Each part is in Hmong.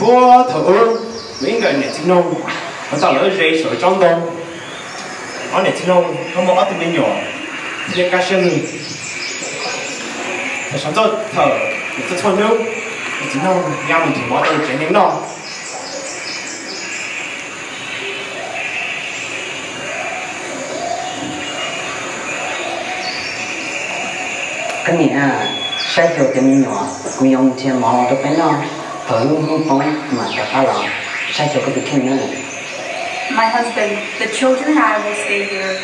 Puag thaum ub, muaj ib nkawm niam txiv noog, lawv tau lawv ze saum tsob ntoo. Ob niam txiv noog ho muaj ob tug me nyuam thiab kaj siab lug. Thaum sawv ntxov thaum, txhua txhua hnub, niam txiv noog ya mus nrhiav mov rau tsev neeg noj. Koj niam, saib xyuas cov me nyuam, kuv yuav mus nrhiav mov los rau peb noj, thaum lub hnub poob mam rov qab los saib xyuas koj tus kheej na. My husband, the children and I will stay here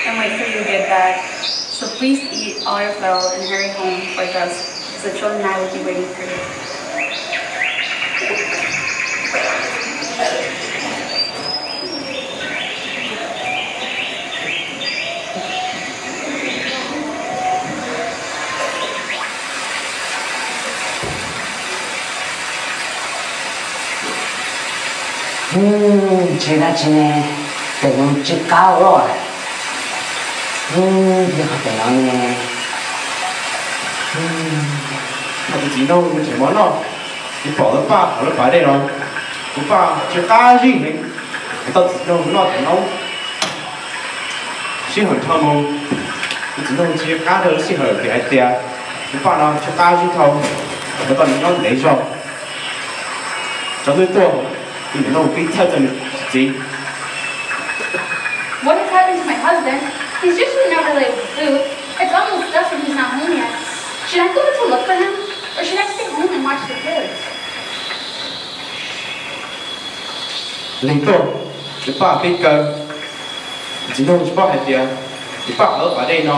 and wait for you to get back. So please eat all your fill and hurry home before dusk, because the children and I will be waiting for you. Tsis dab tsi ne, pem no tsw qab ua luaj. Yog qhov pem no ne. Thaum tus txiv noog mus nrhiav mov noj, nws pom lawv paj hauv lub pas dej no, lub paj tsw qab zib heev, tau tus txiv noog mus noj tom no. Sij hawm dhau mus, tus txiv noog tsw qab rau lub sij hawm vim hais tias lub paj no tsw qab zib dhau, tau nws nyob ntev zog. Tsaus ntuj tuaj, tus niam noog pib txhawj txog nws txiv. What has happened to my husband? He's usually never late with the food. It's almost dusk and he's not home yet. Should I go to look for him? Or should I stay home and watch the kids? Leej tuaj, nws paj pib kaw. Txiv noog tsis paub hais tias nws paj hauv pas dej no,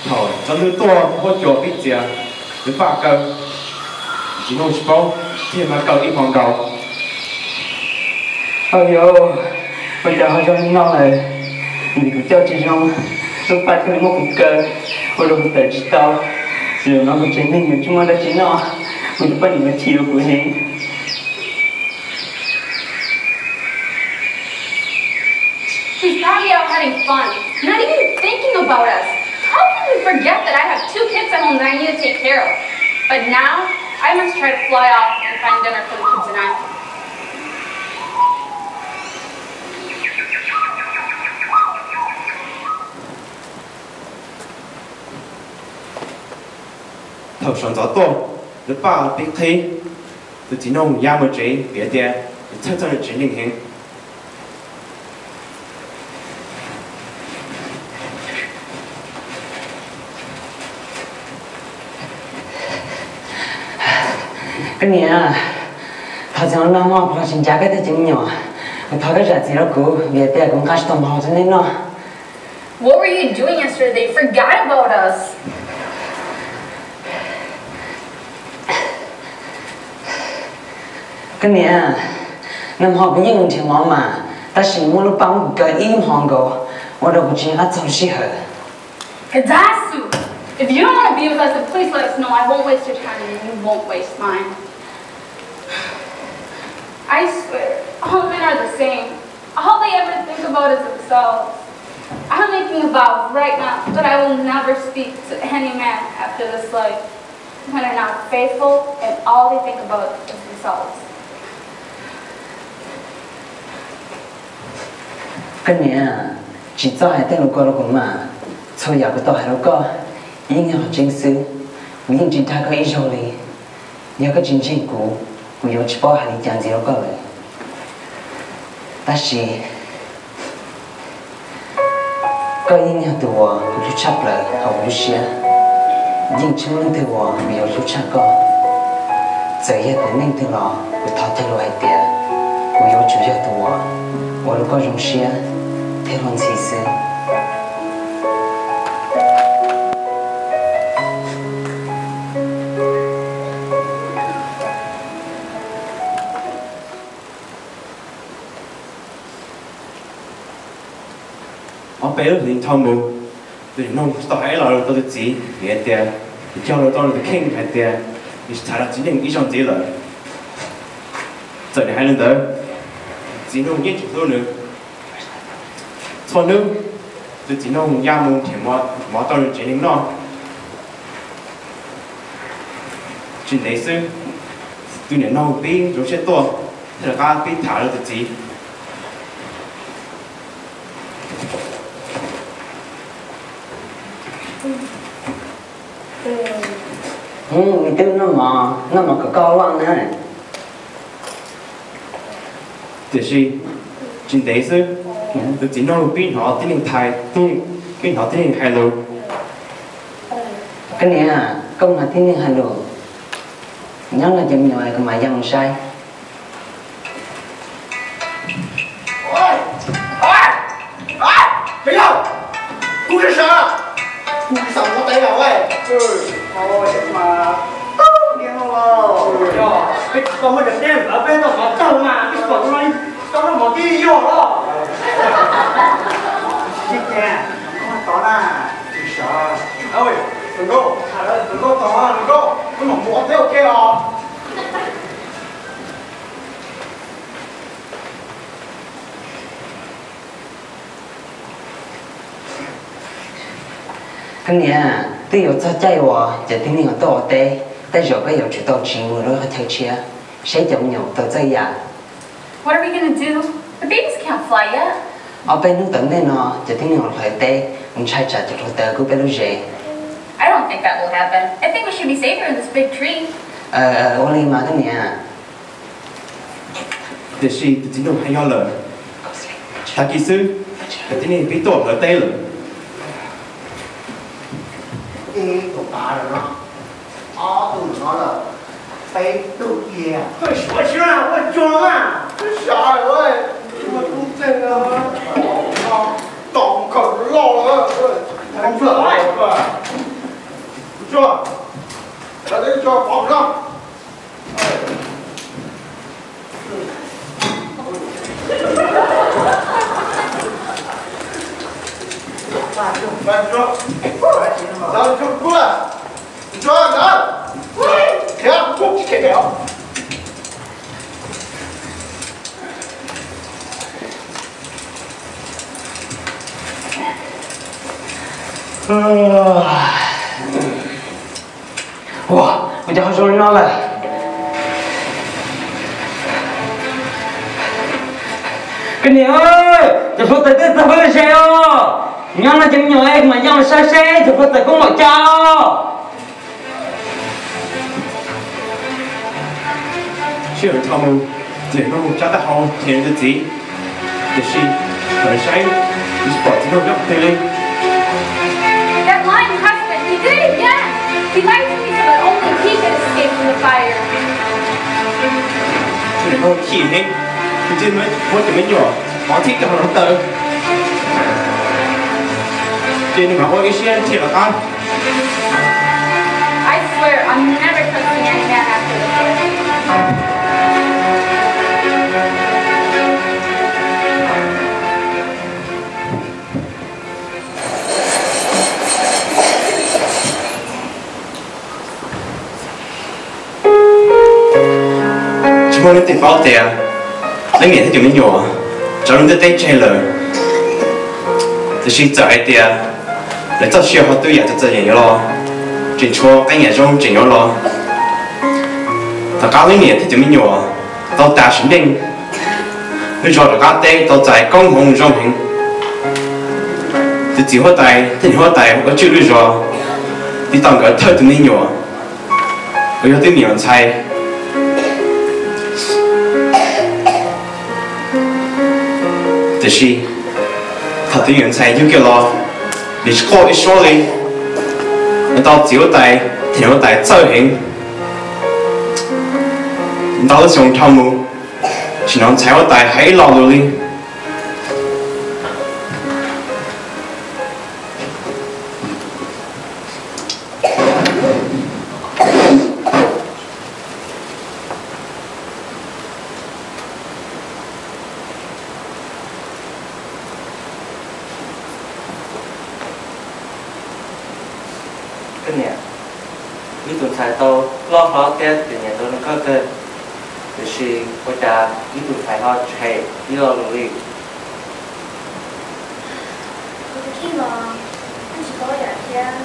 thaum tsaus ntuj tuaj huab cua pib txias, nws paj kaw. Txiv noog tsis paub, thiaj mas kaw ib hmo nkaus. Au yau, ua cas ho zoo li no lawm? Vim kuv coj tsis zoo, lub paj thiaj li muab kuv kaw, ua rau kuv tawm tsis tau. Zaum no kuv tsev neeg yuav tsis muaj dab tsi noj, kuv tus poj niam yuav chim rau kuv heev. He's probably out having fun, not even thinking about us. How can he forget that I have two kids at home that I need to take care of? But now, I must try to fly off and find dinner for the kids and I. Thaum sawv ntxov tuaj, lub paj pib qhib, tus txiv noog ya mus tsev vim tias nws txhawj txog nws tsev neeg heev. Koj niam, thov txim os, nag hmo kuv los tsis ncav koj tej cov me nyuam, thov koj zam txim rau kuv vim tias kuv nqa tsis tau mov rau nej noj. What were you doing yesterday? Forget about us. Koj niam, nag hmo kuv yeej mus nrhiav mov mas, tab sis muaj lub paj muab kuv kaw ib hmo nkaus, ua rau kuv tsis nco qab txog lub sij hawm. Kadasu, if you don't want to be with us, then please let us know. I won't waste your time and you won't waste mine. I swear, all men are the same. All they ever think about is themselves. I'm making a vow right now that I will never speak to any man after this life. Men are not faithful and all they think about is themselves. Koj niam, tsis txhob hais tej lus ko rau kuv mas, txhua yam kuv tau hais rau koj yeej yog qhov tseeb xwb, kuv yeej tsis dag koj ib zaug li. Yog koj tsis ntseeg kuv, kuv yuav tsis paub hais li cas ntxiv rau koj lawm. Tab sis koj yeej yog tus uas kuv hlub tshaj plaws hauv kuv lub siab, yeej tsis muaj leej twg uas kuv yuav hlub tshaj koj. Txawm yog tias neeg twg los kuv thov tag lus hais tias kuv yuav tsum yog tus uas ua rau koj zoo siab thiab luag ntxhi xwb. Ob peb lub hlis dhau mus, tus niam noog tsis tau hais los rau tus txiv vim hais tias nws cog lus rau nws tus kheej hais tias nws tsis txhais los txiv neej ib zaug ntxiv lawm. Txawm nws hais li ntawd, txiv noog yeej tseem hlub nws. Txhua hnub, tus txiv noog ya mus nrhiav mov rau nws tsev neeg noj. Tsis ntev xwb, tus niam noog pib zoo siab tuaj. rov qab pib tham rau tus txiv. Hm, me tub, noj mov, noj mov kom koj loj na. Tiam sis tsis ntev xwb, tus txiv nug pib hnov tib neeg thais, pib hnov tib neeg hais lus. Koj niam, koj hnov tib neeg hais lus? Nyob no ces me nyuam kuv mam ya mus saib. Ua, ua, ua, me yawg, kuv tsis sawv, kuv tsis xav ua teb lawm. Ua, mas tub niag no los, yog peb tsis tau muaj cov teb lawm peb tau qhov tawg mas peb tsis pom tus no tau noj mov tib yog los. Tsis tiag, tov na, tsis sawv. Tus nkauj, tus nkauj tog, tus nkauj, wb mam mus ua teb ua ke os. Koj niam, twb yuav txog caij uas cov tib neeg tuaj ua teb, tej zaum peb yuav tsum tau tsiv mus rau qhov chaw tshiab, saib cov me nyuam tau txawj yam. What are we gonna do? The babies can't fly yet. Ob peb hnub tom ntej no cov tib neeg los hlawv teb, ntshai tsam cov hluav taws kub peb lub zes. I don't think that will happen. I think we should be safer in this big tree. Ua li mas koj niam. Tiam sis tus txiv nug hais yog lawm, tag kis xwb, cov tib neeg pib tuaj hlawv teb lawm. Ib tug tav lawm no, ob tug no lawm, peb tug tiag. Koj suav siab ua tsuag mas. Sawv lawm, tub txeeg no, tau kawg loj lawm. Tsuag, tsuag, pov no. Ua, ua cas ho zoo li no lawm? Koj niam, cov hluav taws twb txog peb lub zes os. Nyob no ces me nyuam es mas yog saib seb cov hluav taws kub npaum cas. Sij hawm dhau mus, txiv nug tsab taub hau nrhiav nws tus txiv, tiam sis thaum saib, tsis pom txiv nug nyob qhov twg li. That lying husband, he did it again. He lied to me so that only he could escape from the fire. Txiv nug chim heev, nws thiaj muab cov me nyuam pov txhij rau hauv hluav taws, ces nws mam ua ib siab nrhiav lawv qab. I swear I'm never trusting any man after this. Tsis muaj leej twg paub tias leej niam thiab tus me nyuam tso lub ntiaj teb tseg lawm, tiam sis txawm hais tias lawv txoj sia ho twb yam txawv txawv yam yuav los, tseem tshuav qee yam zoo tseem yuav los. Tom qab leej niam thiab tus me nyuam tau tas sim neej, lub zos rov qab teb tau txais koob hmoov zoo heev. Tus txiv huab tais thiab niam huab tais ua tswj lub zos tiv tauj nkawd thawj tus me nyuam uas yog tub me nyuam ntxhais. Tiam sis thaum tus me nyuam ntxhais yug kiag los, nws tsis quaj ib suab li, nws tau txiv huab tais thiab niam huab tais txawj heev. Ntau lub xyoo dhau mus, tsis hnov ntxhais huab tais hais ib lo lus li. Koj niam, wb tus ntxhais tau loj hlob thiab txom nyem rau nws kawg, tiam sis ua cas wb tus ntxhais ho tsis hais ib lo lus li? Kuv tus kheej los kuj tsis paub yam thiab,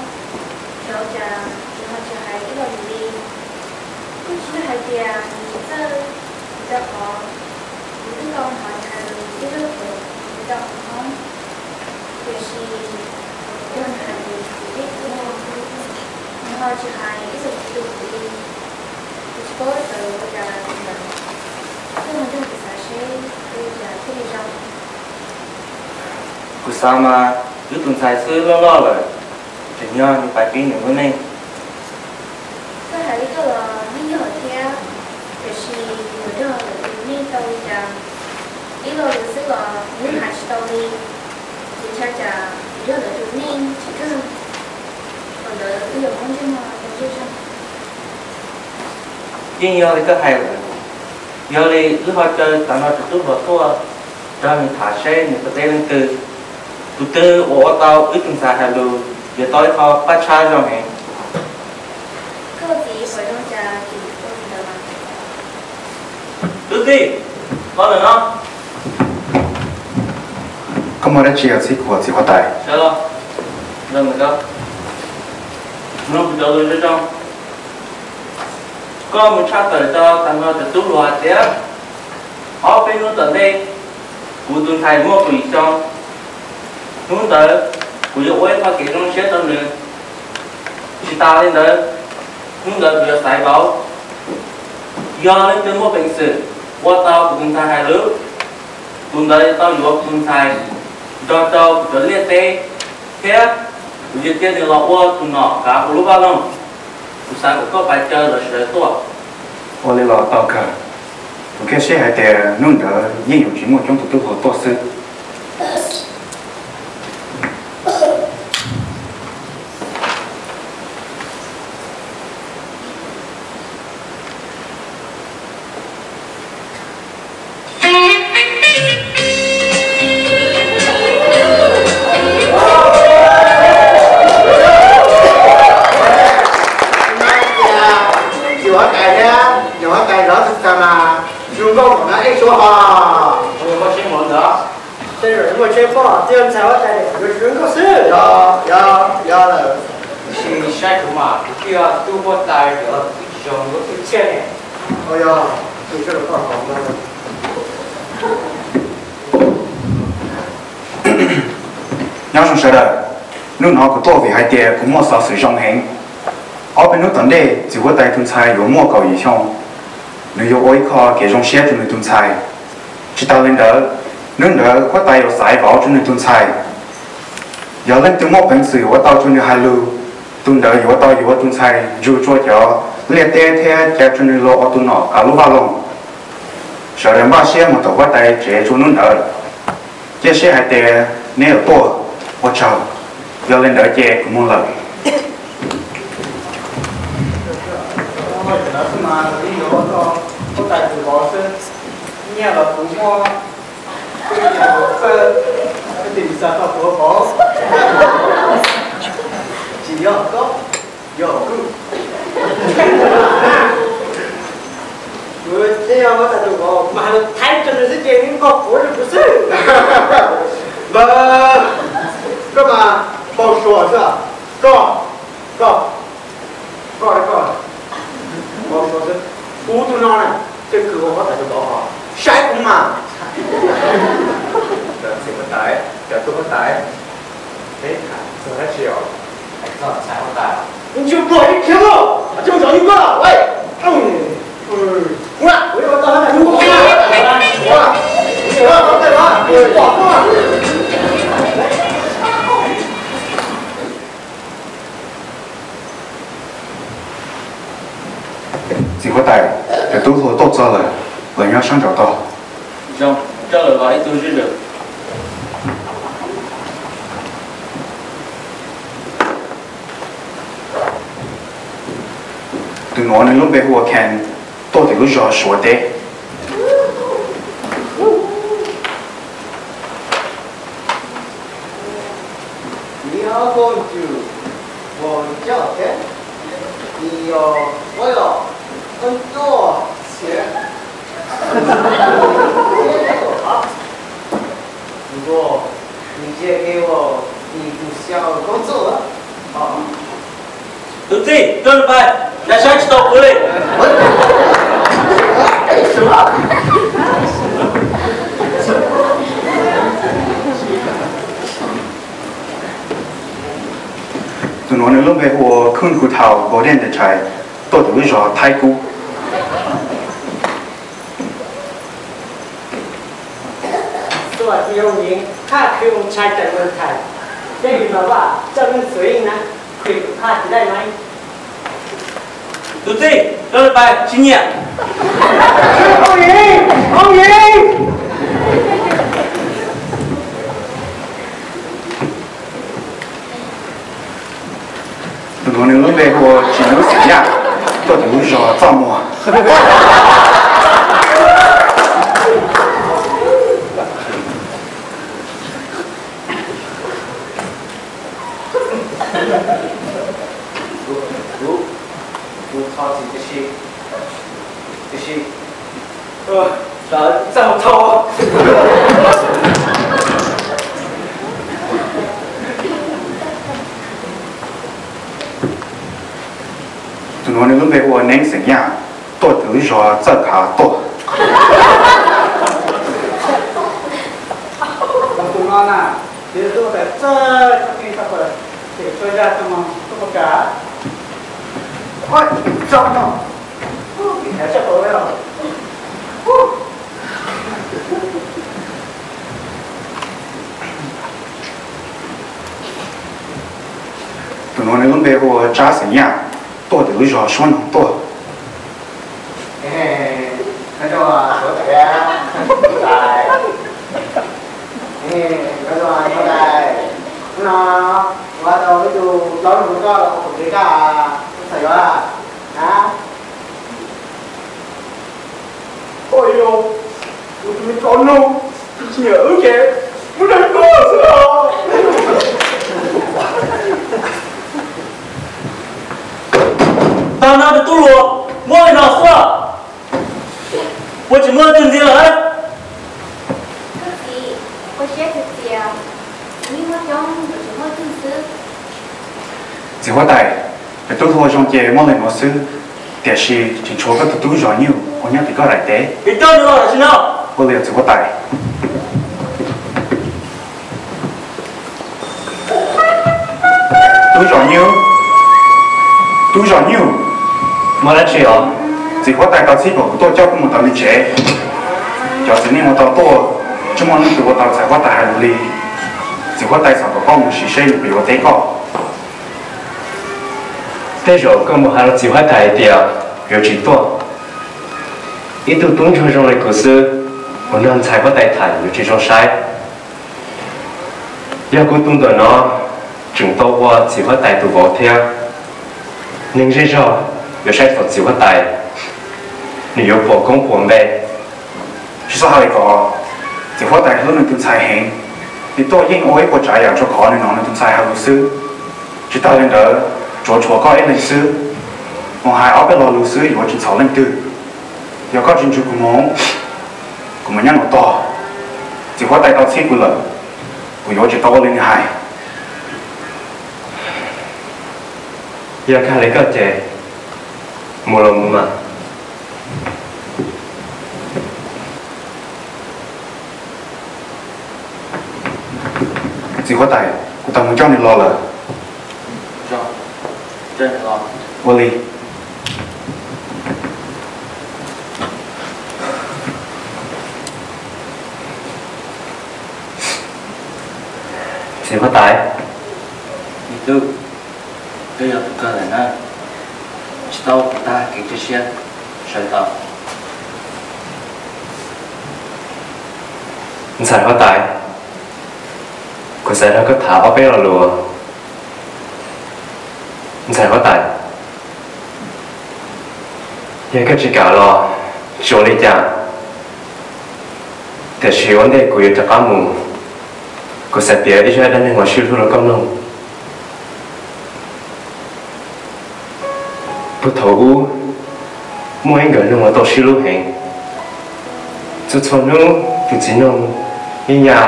xyov ua cas nws ho tsis hais ib lo lus li. Kuj tsis yog hais tias nws tsis txawj, tsis txawj qhov, Tau hnov hais tias koj tau hnov, tiam sis koj hais tias txiv teb kuv, nws ho tsis hais ib txog tus kuv li. Kuv tsis paub xav ua cas li lawm. Koj ho nrog kuv xav seb ua cas thiaj li zoo. Kuv xav mas wb tus ntxhais xwb loj loj lawm, tseem yog nws pab pib nws lub neej. Koj hais li koj los yeej yog thiab, tiam sis yuav nrog lwm tus neej tau li cas? Ib lo lus xwb los nws yeej hais tsis tau li. Ces ntshai cas yuav nrog lwm tus neej tsis kawg, thaum ntawd wb yuav muaj ntsej muag tau ntsej zog. Yeej yog li koj hais lawm. Yog li wb ho caw tag nrho cov tub hluas tuaj nrog nws tham seb nws puas teb leej twg. Tus twg uas ua tau wb tus ntxhais hais lus yuav tau ib qho paj tshab zoo heev. Koj txiv qhov zoo cas tseem ua li ntawd mas. Tus txiv, los ntawm no. Koj muaj dab tsi txhib kuv txiv huab tais? Sawv los, mloog kuv cov lus zoo zoo. Koj mus tshaj tawm rau tag nrho cov tub hluas hais tias ob peb hnub tom ntej kuv tus ntxhais muaj kaum yim xyoo. Hnub ntawd kuv yuav ua ib qho kev zoo siab rau nws. Tsis tas li ntawd, hnub ntawd kuv yuav xaiv vauv. Yog leej twg muaj peev xwm ua tau kuv tus ntxhais hais lus, tus ntawd yuav tau yuav kuv tus ntxhais nrog rau kuv cov liaj teb, thiab kuv yuav cia nws los ua tus nom kav kuv lub vaj loog. Kuv xav kom koj pab caw lawv sawv daws tuaj. Ua li los tau kawg. Kuv thiaj seb hais tias hnub ntawd yeej yuav tsis muaj coob tus tub hluas tuaj xwb. Yus huab tais thiab yus huab tais zov txog mas zoo nkauj npaum no ib suab ho. Muaj tsheb mus ntawd. Tej zaum muaj tsheb poj txiv ntxhais huab tais yuav tsis zoo nkauj xwb. Yog, yog, yog lawm. Tab sis saib kuv mas kuv twb yog tub huab tais yuav tsis zoo nkauj xwb thiab ne. Yog, tus saib rau koj hov no. Nyob zoo sawv daws, hnub no kuv tuaj vim hais tias kuv muaj xov xwm zoo heev. Ob peb hnub tom ntej txiv huab tais tus ntxhais yuav muaj kaum yim xyoo, nws yuav ua ib qho kev zoo siab rau nws tus ntxhais. Tsis tas li ntawd, hnub ntawd huab tais yuav xaiv vauv rau nws tus ntxhais. Yog leej twg muaj peev xwm yuav ua tau rau nws hais lus, tus ntawd yuav ua tau yuav tus ntxhais nrug rua cov liaj teb thiab caw rau nws los ua tus nom kav lub vaj loog. Sawv daws npaj siab mus tom huab tais tsev rua hnub ntawd. Cia siab hais tias neb yuav tuaj, ua tsaug. Yog li ntawd ces kuv mus lawm. Huab tais tus vauv xwb, nyiaj los kuv muaj, kuv tsis xav tau tus vauv. Tsis yog koj, yog kuv. Kuv thiaj yog huab tais tus vauv mas hais lus Thaib rau nws xwb ces nws nqog quav rau kuv xwb. Mas koj mas npau suav xwb, koj, koj, koj, koj npau suav xwb. Kuv tus no na, twb khwv ua huab tais tus vauv hos, saib kuv mas. Cov txiv huab tais, cov tub huab tais, peb tham txog dab tsi os? Txog txhais huab tais. Ntsug pluag ib khiav lauj, tsis zoo zov yus koj. Txiv huab tais, cov tub hluas tuaj txog lawm, lawv nyob sab nraud tod. Zoo, coj lawv los ib tug zuj zus. Tus nuav nws lub npe hu ua Ken, tuaj tim lub zos Suav teb. Tus txij, koj pais, nag saib tsis tau kuv li. Tus nuav nws lub npe hu ua Khwj Khu Thau Golden Dechai, tuaj ntawm lub zos Thaib Kub. Tus txij, rau lawv pais tsis nyiam. Tus nuav nws lub npe hu ua Tsis Nub Xeem Yaj, tuaj ntawm lub zos Txoj Muag. Tus nuav nws lub npe hu ua Neeb Xeem Yaj, tuaj ntawm lub zos Txawj Khav tuaj. Tus nuav nws lub npe hu ua Tsab Xeem Yaj, tuaj ntawm lub zos Suab Noog tuaj. Ua yog kuv tus me tub no tsis nyiam wb ces wb nrog koj xwb os. Tag no tus tub hluas muab li no xwb, puas tsis muaj leej twg ntxiv lawm? Txiv huab tais, peb tub hluas zoo ces muaj leej nuav xwb, tiam sis tseem tshuav koj tus tub zos nyuj uas nyob tim koj daim teb. Ua li txiv huab tais. Tub zos nyuj, tub zos nyuj, muaj dab tsi os? Txiv huab tais tau txib kom kuv tuaj coj koj mus tom nws tsev. Cov txiv neej uas tau tuaj, tsis muaj leej twg ua tau txiv huab tais hais lus li. Txiv huab tais xav kom koj mus sim seb nws puas yuav teb koj. Tej zaum koj mus hais rau txiv huab tais hais tias yuav tsis tuaj. Ib tug tub ntsuag zoo li kuv xwb, mus nrog ntxhais huab tais tham yuav tsis zoo saib. Yog kuv tus ntawm no tseem tau ua txiv huab tais tus vauv thiab, neeg zej zog yuav saib txog txiv huab tais, nws yuav puas koob puas npe. Tsis txhob hais li ko, txiv huab tais hlub nws tus ntxhais heev, nws tuaj yeej ua ib puas tsav yam tsuas kom nws hnov nws tus ntxhais hais lus xwb. Tsis tag li ntawd, tsuav tshuav koj ib leeg xwb, mus hais ob peb lo lus xwb yuav tsis ntxhov leej twg. Yog koj tsis nrug kuv mus, kuv mus nyob nraum tod. Txiv huab tais tau txib kuv lawm, kuv yuav tsis tau ua li nws hais. Yog kag li koj ces mus los mus mas. Txiv huab tais, kuv tau mus coj nws los lawm. Ua li. Txiv huab tais, koj yog tus kawg lawm na, tsis tau ua kuv tag kev cia siab, sawv tau. Ntxhais huab tais, kuv xav nrog koj tham ob peb lo lus. Ntxhais huab tais, yog koj tsis kam los tsis ua li cas, tiam sis ua ntej kuv yuav rov qab mus, kuv xav piav ib zaj dab neeg uas sib hlub rau koj mloog. Puag thaum ub, muaj ib nkawd noog uas tau sib hlub heev. Txhua txhua hnub tus txiv noog yeej ya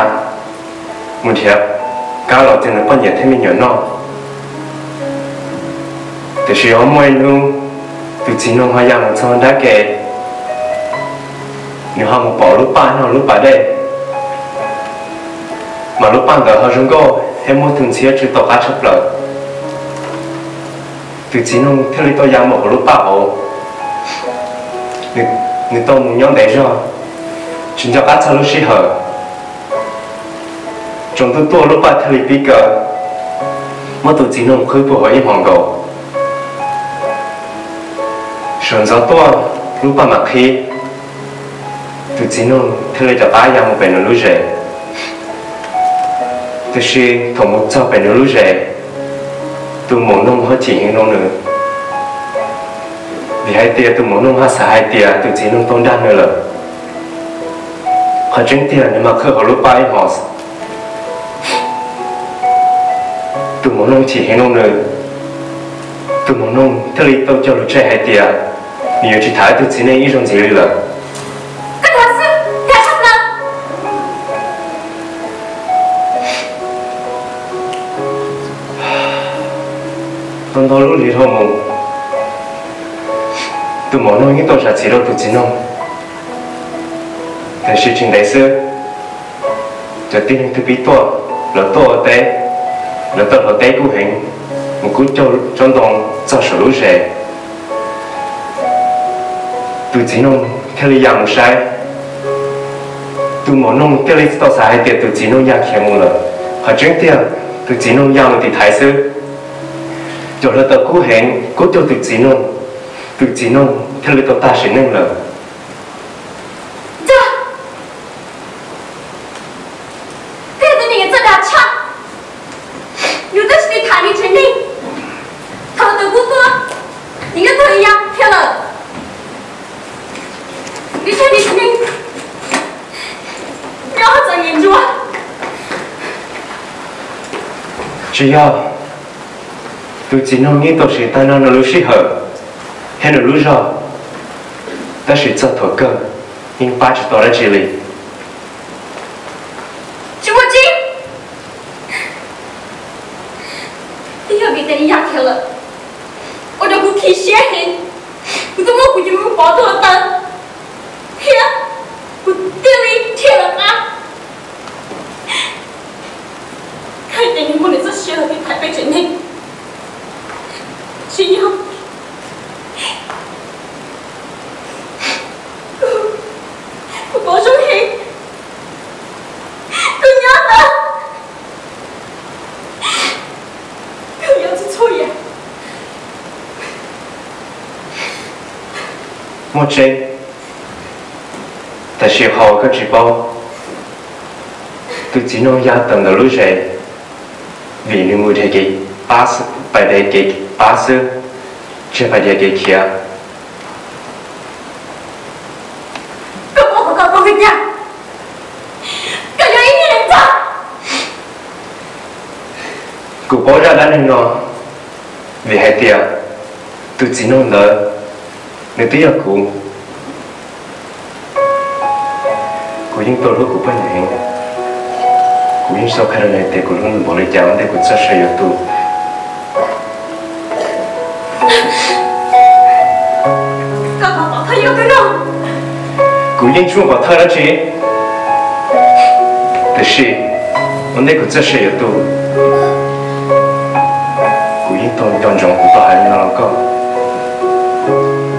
mus nrhiav kab los rau nws poj niam thiab me nyuam noj. Tiam sis ho muaj ib hnub, tus txiv noog ho ya mus txog nrab ke, nws ho mus pom lub paj nyob lub pas dej, mas lub paj ntawd ho zoo nkauj thiab muaj tus ntxhiab tsw tau qab tshaj plaws. Tus txiv noog thiaj li tau ya mus hauv lub paj hauv. Nws tau mus nyob ntev zog, tsis nco qab txog lub sij hawm. Tsaus ntuj tuaj lub paj thiaj li pib kaw, muab tus txiv noog qhwb puag hauv ib hmos nkaus. Sawv ntxov tuaj lub paj mam qhib, tus txiv noog thiaj li rov qab ya mus pem nws lub zes. Tiam sis thaum mus txog pem nws lub zes, tus maum noog ho chim heev rau nws, vim hais tias tus maum noog ho xav hais tias tus txiv noog tau nrag nws lawm. Qhov tseeb tiag nws mas qhwb hauv lub paj ib hmos. Tus maum noog chim heev rau nws, tus maum noog thiaj li tau cog lus tseg hais tias nws yuav tsis tham tus txiv neej ib zaug ntxiv li lawm. Tau ntau lub hli dhau mus, tus maum noog yeej tau zam txim rau tus txiv noog. Tiam sis tsis ntev xwb, cov tib neeg twb pib tuaj, lawv tuaj ua teb, lawv tau hlawv teb kub heev, mus kub caug tsob ntoo txog saum lub zes. Tus txiv noog thiaj li ya mus saib. Tus maum noog thiaj li tau xav hais tias tus txiv noog ya khiav mus lawm. Qhov tseeb tiag, tus txiv noog ya mus tiv thaiv xwb. Cov hlawv tau kub heev kub caug tus txiv noog, tus txiv noog thiaj li tau tag sim neej lawm. Tej tug neeg yuav txawj dag tshaj, yus twb tsis tham nws tsev neeg, thaum tus kub tuaj, nws nyob tag ya khiav lawm. Nws tsev neeg, nyob txom nyem ntsuav. Tsis yog, tus txiv noog yeej tau siv tag nrho nws lub sij hawm thiab nws lub zog, tab sis txog thaum kawg yeej pab tsis tau dab tsi li. Tsis muaj tseeb, twb yog vim tias nws ya khiav lawm, ua rau kuv chim siab heev, kuv twb muab kuv cov me pov tuaj taw thiab kuv thiaj li dhia lawv qab. Hais tias nws muaj nws txoj sia los tiv thaiv peb tsev neeg, tsis yog. Kuv pom zoo heev, kuv nyob ntawd, kuv nyob txhua txhua yam. Muaj tseeb, tab sis qhov uas koj tsis paub, tus txiv noog ya tawm ntawm lub zes vim nws mus dhia kev pab xwb, pais dhia kev pab xwb, tsis pais dhia kev khiav. Koj paub qhov koj paub li cas? Koj yog ib niag neeg ntxawg. Kuv paub zaj dab neeg no vim hais tias tus txiv noog ntawd nws twb yog kuv. Kuv yeej tau hlub kuv poj niam heev. Kuv yeej xav qhia rau nws hais tias kuv hlub nws npaum li cas ua ntej kuv txoj sia yuav tu. Kuv yeej tsis muaj pov thawj dab tsi, tiam sis ua ntej kuv txoj sia yuav tu, kuv yeej tau nco ntsoov kuv tau hais li no rau koj.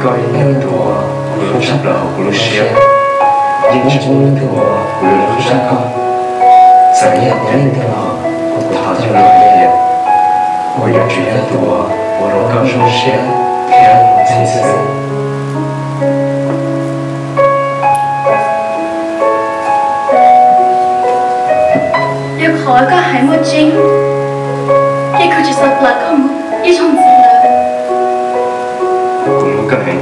Koj yeej yog tus uas kuv hlub tshaj plaws hauv kuv lub siab, yeej tsis muaj leej twg uas kuv yuav hlub tshaj koj. Txawm yog tias leej twg los kuv thov txim rau hais tias kuv yuav tsum yog tus uas ua rau koj zoo siab thiab ntxhi xwb. Yog qhov koj hais muaj tseeb, ces kuv tsis xav plam koj mus ib zaug ntxiv lawm. Kuv hlub koj heev.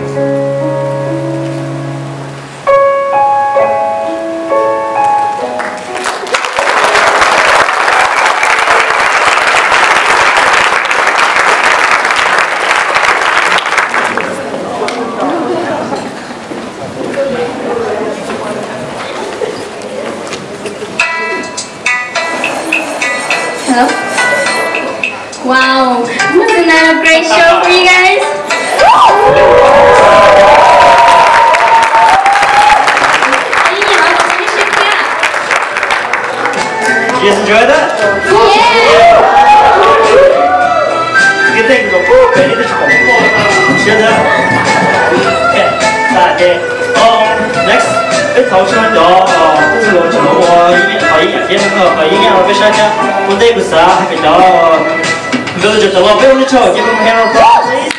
Hello? Wow, wasn't that a great show for you guys? You guys enjoy that? Yeah. Good thing, but woo, I need to Yeej no qhov yeej yog peb sab thiab. Ua ntej kuv xav hais tias cov villager cov laus peb ua nej tsaug, give them a round of applause, please.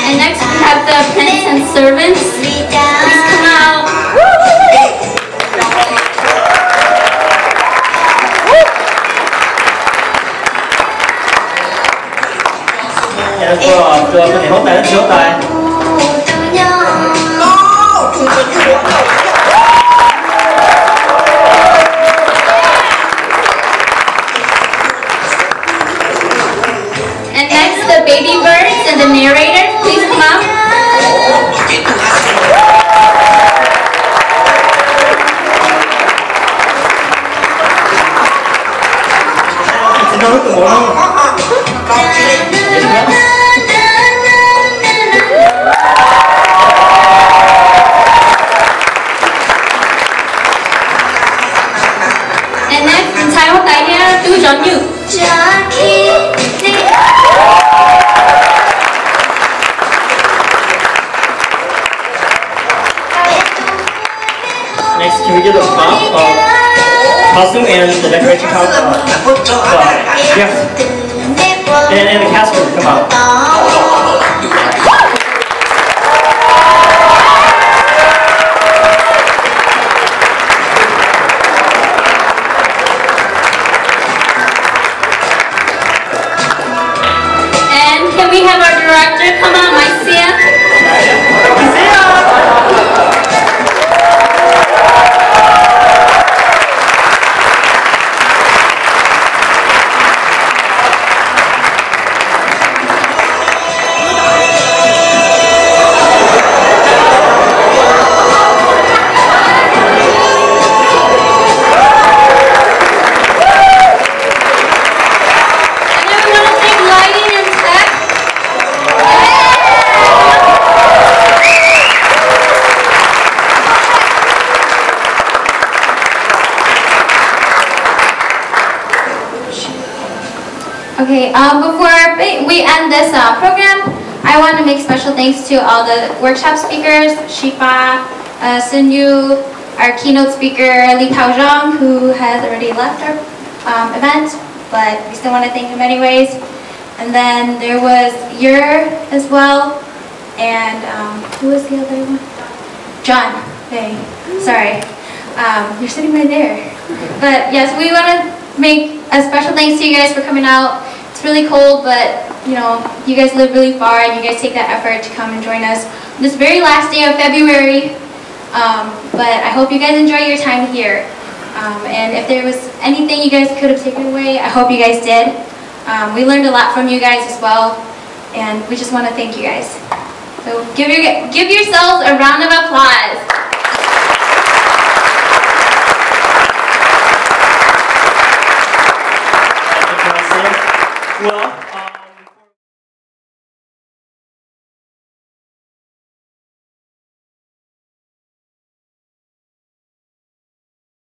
And next we have the prince and servants. Please come out. Tus niam huab tais, tus huab tais. And next, the baby birds and the narrator, please come up. And next, ntxhais huab tais thiab tub zov nyuj. Next, can we get the prop of costume and the decoration, uh, uh, yes. And, and the casket, come on. And can we have our director come on, Maiv Xia? And then we want to thank lighting and tech. Okay, um, before we end this uh, program, I want to make special thanks to all the workshop speakers, Shifa, uh, Sunyu, our keynote speaker, Li Tao Zhang, who has already left our um, event, but we still want to thank him anyways. And then there was Yur as well. And um, who was the other one? John. Hey, sorry. Um, you're sitting right there. But yes, we want to make a special thanks to you guys for coming out. It's really cold, but you know, you guys live really far and you guys take that effort to come and join us on this very last day of February. Um, but I hope you guys enjoy your time here. Um, and if there was anything you guys could have taken away, I hope you guys did. Um, we learned a lot from you guys as well. And we just want to thank you guys. So give, your, give yourselves a round of applause. Well,